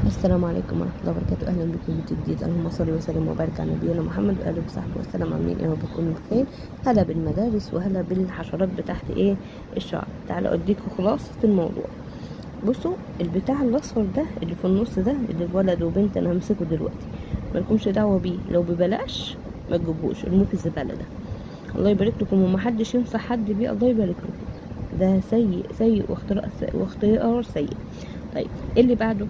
السلام عليكم ورحمة الله وبركاته. أهلا بكم في فيديو جديد. اللهم صل وسلم وبارك على نبينا محمد وآله وصحبه وسلم. عاملين ايه؟ وبكون بخير. هلا بالمدارس وهلا بالحشرات بتاعت ايه الشعر. تعالوا اديكم خلاصة الموضوع. بصوا البتاع الاصفر ده اللي في النص ده اللي ولد وبنت، انا همسكه دلوقتي، مالكمش دعوة بيه. لو ببلاش ما تجيبوش، ارموه في الزبالة ده. الله يبارك لكم، ومحدش ينصح حد بيه. الله يبارك لكم، ده سيء سيء واختراع سيء واختيار سيء. طيب اللي بعده،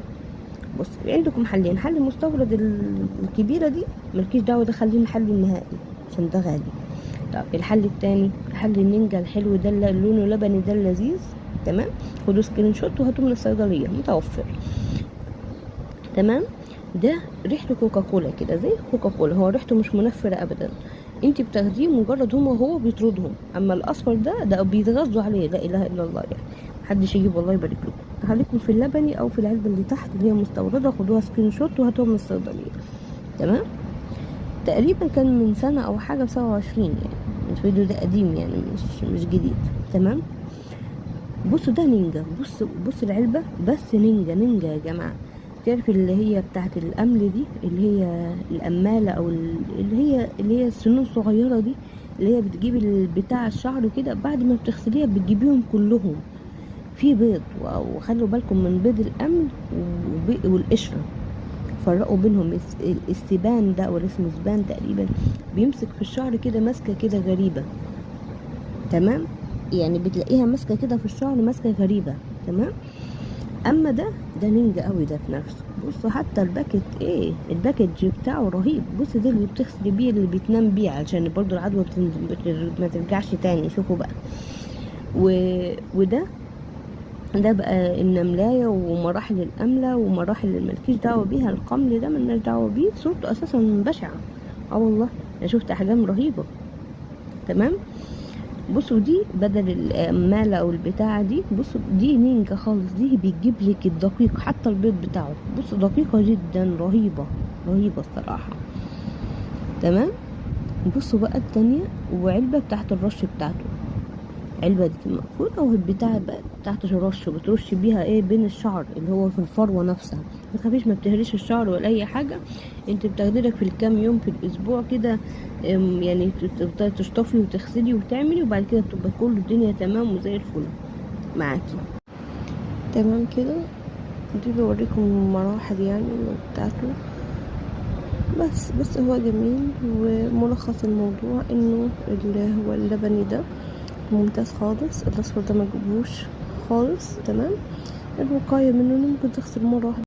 بص عندكم حلين. حل مستورد الكبيرة دي مالكيش دعوة، ده خلينا الحل النهائي عشان ده غالي. طب الحل التاني، حل النينجا الحلو ده اللي لونه لبني ده اللذيذ، تمام؟ خدوا screenshot وهاتوه من الصيدلية، متوفر. تمام؟ ده ريحته كوكاكولا كده، زي كوكاكولا، هو ريحته مش منفرة ابدا. انت بتاخديه مجرد هما هو بيطردهم. اما الاصفر ده بيتغذوا عليه، لا اله الا الله، يعني محدش يجيب. والله يبارك لكم. خليكم في اللبني او في العلبة اللي تحت اللي هي مستورده، خدوها screenshot وهاتوها من الصيدلية. تمام؟ تقريبا كان من سنة او حاجة، ب27 يعني، الفيديو ده قديم يعني مش جديد. تمام؟ بصوا ده نينجا، بصوا العلبة بس نينجا نينجا يا جماعة. تعرف اللي هي بتاعت القمل دي، اللي هي القمالة او اللي هي السنون الصغيرة دي، اللي هي بتجيب البتاع الشعر كده بعد ما بتغسليها بتجيبيهم كلهم في بيض. وخلوا بالكم من بيض القمل والقشرة، فرقوا بينهم. الاستبان ده او اسمه سبان تقريبا، بيمسك في الشعر كده ماسكة كده غريبة. تمام؟ يعني بتلاقيها ماسكة كده في الشعر، ماسكة غريبة. تمام؟ اما ده نينجا قوي ده في نفسه. بصوا حتى ال packet، ايه ال package بتاعه رهيب. بصوا ده اللي بتغسلي بيه، اللي بتنام بيه، علشان برضو العدوى ما ترجعش تاني. شوفوا بقى. وده ده بقى النملاية ومراحل القملة ومراحل اللي مالكيش دعوة بيها. القمل ده ملناش دعوة بيه، صورته اساسا بشعة. والله انا شفت احجام رهيبة. تمام؟ بصوا دي بدل القمالة او البتاعة دي، بصوا دي نينجا خالص، دي بتجيب لك الدقيق حتى البيض بتاعه. بصوا دقيقة جدا، رهيبة رهيبة الصراحة. تمام؟ بصوا بقى التانية، وعلبة بتاعت الرش بتاعته، علبة دي مقفولة، والبتاع بقى بتاعت الرش بترش بيها ايه بين الشعر اللي هو في الفروة نفسها. ما تخافيش، ما بتهريش الشعر ولا اي حاجة. انت بتاخدي لك في الكام يوم في الاسبوع كده، يعني تفضلي تشطفي وتغسلي وتعملي، وبعد كده بتبقى كل الدنيا تمام وزي الفل معاكي. تمام كده؟ دي بوريكم المراحل يعني بتاعته. بس هو جميل. وملخص الموضوع انه اللي هو اللبني ده ممتاز خالص، الاصفر ده ما تجيبوش خالص. تمام؟ الوقاية منه ممكن تغسل مرة واحدة.